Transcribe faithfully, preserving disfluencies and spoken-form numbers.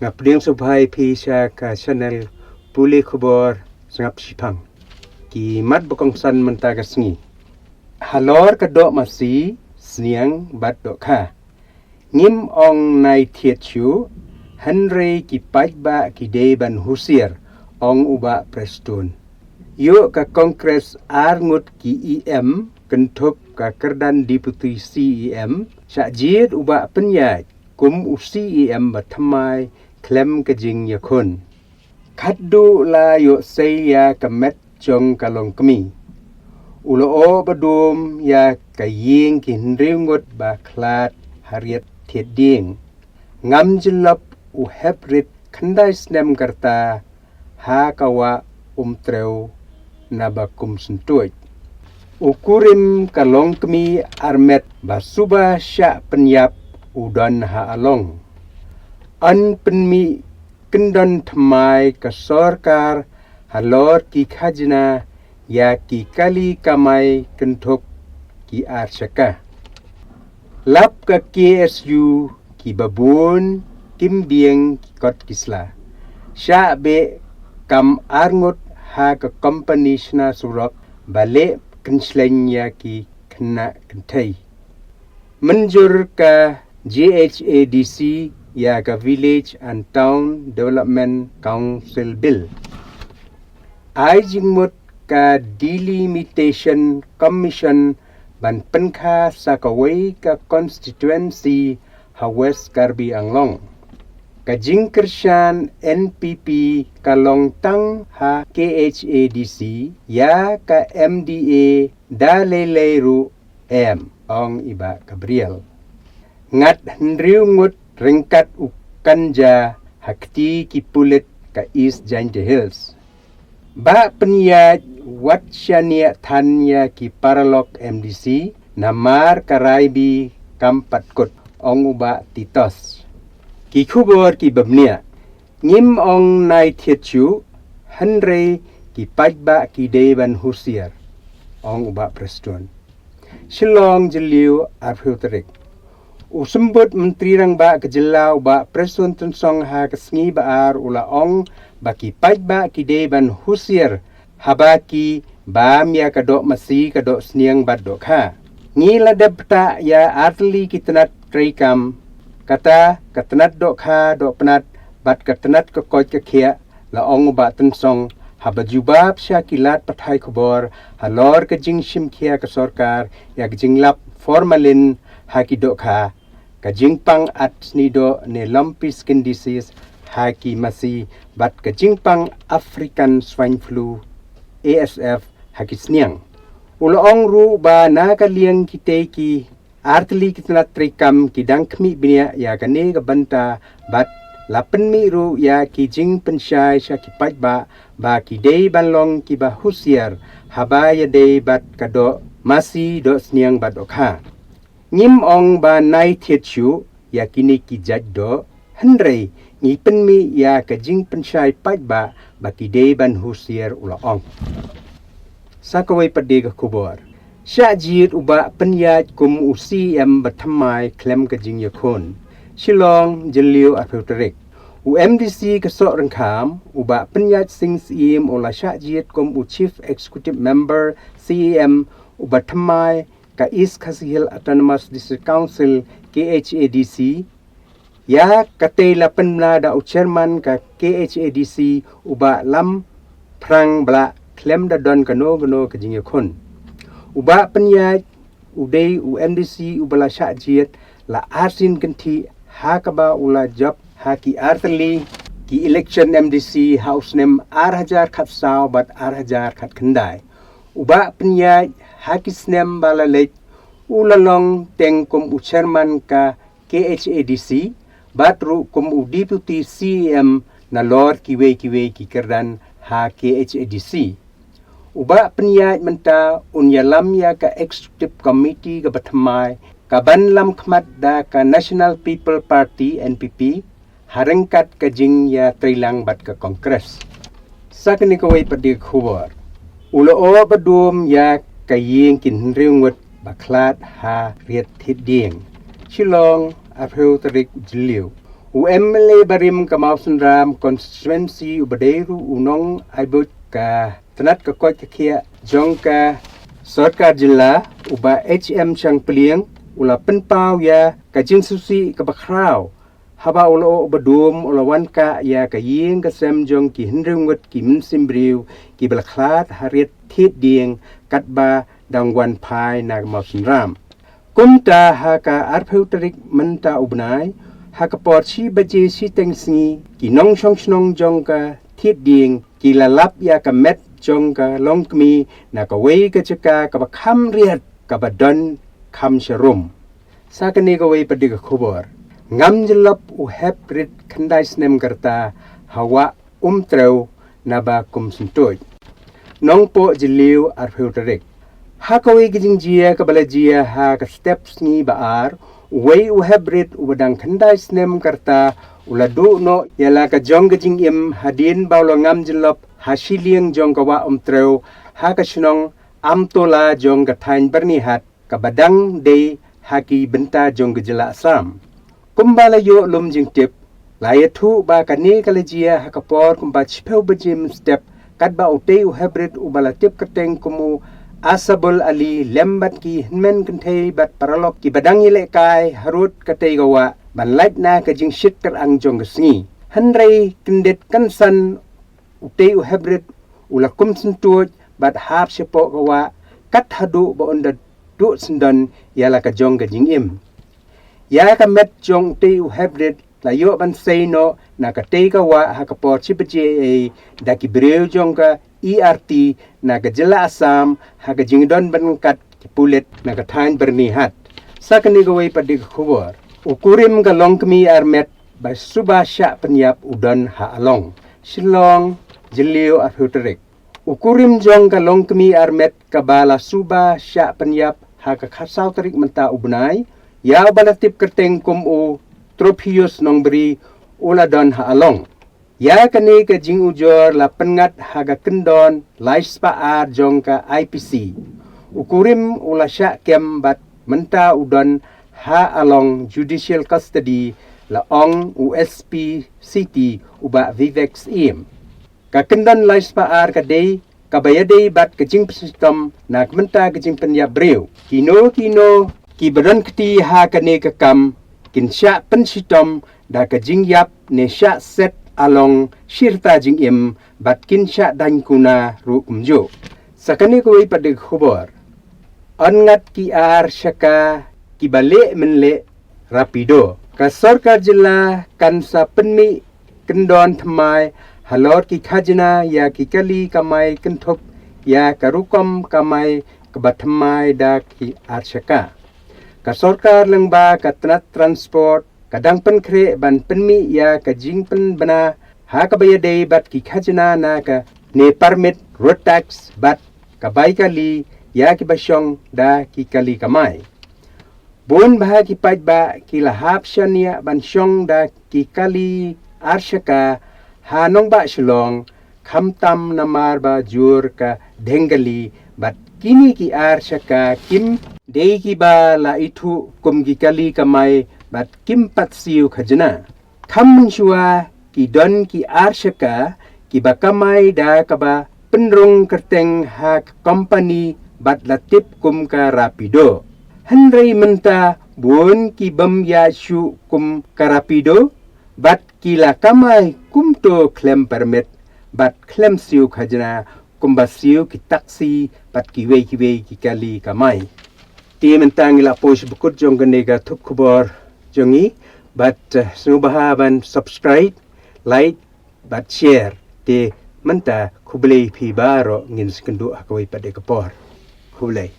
Nga pdiang sngewbha ïa phi sha ka channel Pule Khubor Sngap Shipang. Ki mat ba kongsan mynta ka sngi. Halor ka doh masi, sniang bad dohkha, ngim ong nai thied shuh, hynrei ki paidbah ki dei ban husiar, ong u Bah Prestone. Ïoh ka Congress ar ngut ki E M kynthup ka kyrdan Deputy C E M, shah jied u Bah Pynïaid kum u C E M ba thymmai khlem ka jingïakhun. Khatduh la ïoh sei ïa ka met jong ka longkmie, u la oh ba dum ïa ka ïing ki hynriew ngut ba khlad ha riat thied dieng. Ngam jyllop u hep rit khyndai snem ka rta ha ka wah, um treu na ba kum syntuid. U kurim ka longkmie armet ba suba shah pynïap u don ha Along. Yn pynmih kyndon thymmai ka sorkar halor ki khajna ïa ki kali kamai kynthup ki ar shaka. Lap ka K S U ki babun kim biang ki kot ki sla. Shah beh kam ar ngut ha ka kompani shna surok ba leh kynshleng ïa ki khynnah kynthei. Mynjur ka G H A D C ïa ka Village and Town Development Council Bill. Ai jingmut ka Delimitation Commission ban pynkha sa kawei ka constituency ha West Karbi Anglong. Ka jingkyrshan N P P ka long tang ha K H A D C, ïa ka M D A da lei lei ruh em, ong i Bah Gabriel. Ngat hynriew ngut ryngkat u kynja ha kti ki pulit ka East Jaintia Hills. Bah Pynïaid wat shaniah than ïa ki paralok M D C namar ka Raibi kam pat kut, ong u Bah Titos. Ki khubor ki bymniah. Ngim ong nai thied shuh, hynrei ki paidbah ki dei ban husiar, ong u Bah Prestone. Shillong, Jylliew, arphew tarik. U Symbud Myntri Rangbah ka jylla u Bah Prestone Tynsong ha ka sngi ba ar u la ong ba ki paidbah ki dei ban husiar haba ki bam ïa ka doh masi, ka doh sniang bad dohkha. Ngi la dep btah ïa artylli ki tnat treikam, kata ka tnat dohkha dohpnat bad ka tnat ka koit ka khiah, la ong u Bah Tynsong haba jubab sha ki lad pathai khubor halor ka jingshim khia ka sorkar ïa ka jinglap formalin ha ki dohkha, ka jingpang at snidoh ne lumpy skin disease ha ki masi bad ka jingpang African Swine Flu, A S F, ha ki sniang. U la ong ruh ba na ka liang kitei ki artylli ki tnat treikam ki dang khmih bniah ïa kane ka bynta bad la pynmih ruh ïa ki jingpynshai sha ki paidbah ba ki dei ban long kiba husiar haba ïadei bad ka doh masi, doh sniang bad dohkha. Ngim ong ba nai thied shuh ïa kine ki jait doh, hynrei ngi pynmih ïa ka jingpynshai paidbah ba ki dei ban husiar, u la ong. Sa kawei pat de ka khubor. Shah jied u Bah Pynïaid kum u C E M ba thymmai khlem ka jingïakhun. Shillong, Jylliew, arphew tarik. U M D C ka Sohryngkham, u Bah Pynïaid Sing Syiem, u la shah jied kum u Chief Executive Member, C E M, uba thymmai ka East Khasi Hills Autonomous District Council, K H A D C. Ïa katei la pynbna da u chairman ka K H A D C, u Bah Lamphrang Blah, khlem da don kano kano ka jingïakhun. U Bah Pynïaid u dei u M D C uba la shah jied la arsien kynthih ha kaba u la jop ha ki artylli ki election M D C ha u snem ar hajar khatsaw bad ar hajar khatkhyndai. U Bah Pynïaid ha ki snem ba la leit u la long teng kum u chairman ka K H A D C bad ruh kum u Deputy C E M nalor kiwei kiwei ki kyrdan ha K H A D C. U Bah Pynïaid mynta un ïalam ïa ka Executive Committee kaba thymmai kaban lam khmat da ka National People Party, N P P, ha ryngkat ka jingïatreilang bad ka Congress. Sa kane kawei pat de ka khubor. U la oh ba dum ïa ka ïing ki hynriew ngut ba khlad ha riat thied dieng. Shillong, arphew tarik Jylliew. U M L A barim ka Mawsynram constituency uba dei ruh u nong ai buit ka tnat ka koit ka khiah jong ka sorkar jylla, u Bah H M Shangpliang, u la pynpaw ïa ka jingsngewsih kaba khraw haba u la ong ba dum u la wan kah ïa ka ïing ka sem jong ki hynriew ngut ki mynsiem briew kiba la khlad ha ri Thied Dieng katba dang wan phai na ka Mawsynram. Kumta ha ka arphew tarik mynta u bnai, ha ka por shi baje shiteng sngi, ki nongshong shnong jong ka Thied Dieng ki la lap ïa ka met jong ka longkmie na kawei ka jaka kaba kham riat kaba don kham sharum. Sa kane kawei pat de ka khubor. Ngam jyllop u hep rit khyndai snem ka rta ha Wah Umtrew naba kum syntuid. Nongpoh Jylliew, arphew tarik. Ha kawei ka jingjia kaba la jia ha ka step sngi ba ar, uwei u hep rit uba dang khyndai snem ka rta u la duh noh ïa la ka jong ka jingim hadien ba u la ngam jyllop ha shiliang jong ka Wah Umtrew ha ka shnong Amtola jong ka thaiñ Byrnihat, kaba dang dei ha ki bynta jong ka jylla Assam. Kumba la ïoh lum jingtip, la ïathuh ba kane ka la jia ha ka por kumba shiphew baje mynstep, katba utei u hep rit uba la tip kyrteng kum u Asabul Ali lem bad ki hynmen kynthei bad paralok kiba dang ïalehkai harud katei ka wah ban lait na ka jingshit kyrang jong ka sngi. Hynrei kyndit kynsan utei u hep rit u la kum syntuid bad hap shapoh ka wah kat haduh ba un da duh syndon ïa la ka jong ka jingim. Ïa ka met jong utei u hep rit la ïoh ban sei noh na katei ka wah ha ka por shi baje ei da ki briew jong ka E R T na ka jylla Assam ha ka jingdon bynriew ki pulit na ka thaiñ Byrnihat. Sa kane kawei pat de ka khubor. U kurim ka longkmie armet ba suba shah pynïap u don ha Along. Shillong, Jylliew, arphew tarik. U kurim jong ka longkmie armet kaba la suba shah pynïap ha ka khatsaw tarik mynta u bnai, ïa uba la tip kyrteng kum u Tropius Nongbri, u la don ha Along. Ïa kane ka jingujor la pynngat ha ka kyndon lai spah ar jong ka I P C. U kurim u la shah kem bad mynta u don ha Along judicial custody, la ong u S P City, u Bah Vivek Syiem. Ka kyndon lai spah ar ka dei kaba ïadei bad ka jingpynshitom na ka bynta ka jingpynïap briew. Kino kino kiba don kti ha kane ka kam kin shah pynshitom da ka jingïap ne shah set along shi rta jingim bad kin shah daiñ kuna ruh kumjuh. Sa kane kawei pat de ka khubor. Yn ngat ki ar shaka kiba leh mynleh Rapido. Ka sorkar jylla kan sa pynmih kyndon thymmai halor ki khajna ïa ki kali kamai kynthup ïa ka rukom kamai kaba thymmai da ki ar shaka. Ka sorkar lyngba ka tnat transport ka dang pynkhreh ban pynmih ïa ka jingpynbna ha kaba ïadei bad ki khajna na ka ne permit road tax bad ka bai kali ïa kiba shong da ki kali kamai. Bun bah ki paidbah ki la hap shaniah ban shong da ki kali ar shaka ha nongbah Shillong, khamtam namar ba jur ka dheng kali bad kine ki ar shaka kim dei kiba la ithuh kum ki kali kamai bad kim pat siew khajna. Kham mynshuwa ki don ki ar shaka kiba kamai da kaba pynrung kyrteng ha ka kompani bad la tip kum ka Rapido. Hynrei mynta bun ki bym ïa shu kum ka Rapido bad ki la kamai kumto khlem permit bad khlem siew khajna kumba siew ki taxi bad kiwei kiwei ki kali kamai. Te mynta ngi la poi sha ba kut jong kane ka thup khubor jong ngi bad, eh, sngewbha ban subscribe, like bad share. Te mynta khublei phi baroh, ngin sa ïakynduh ha kawei pat de ka por. Khublei.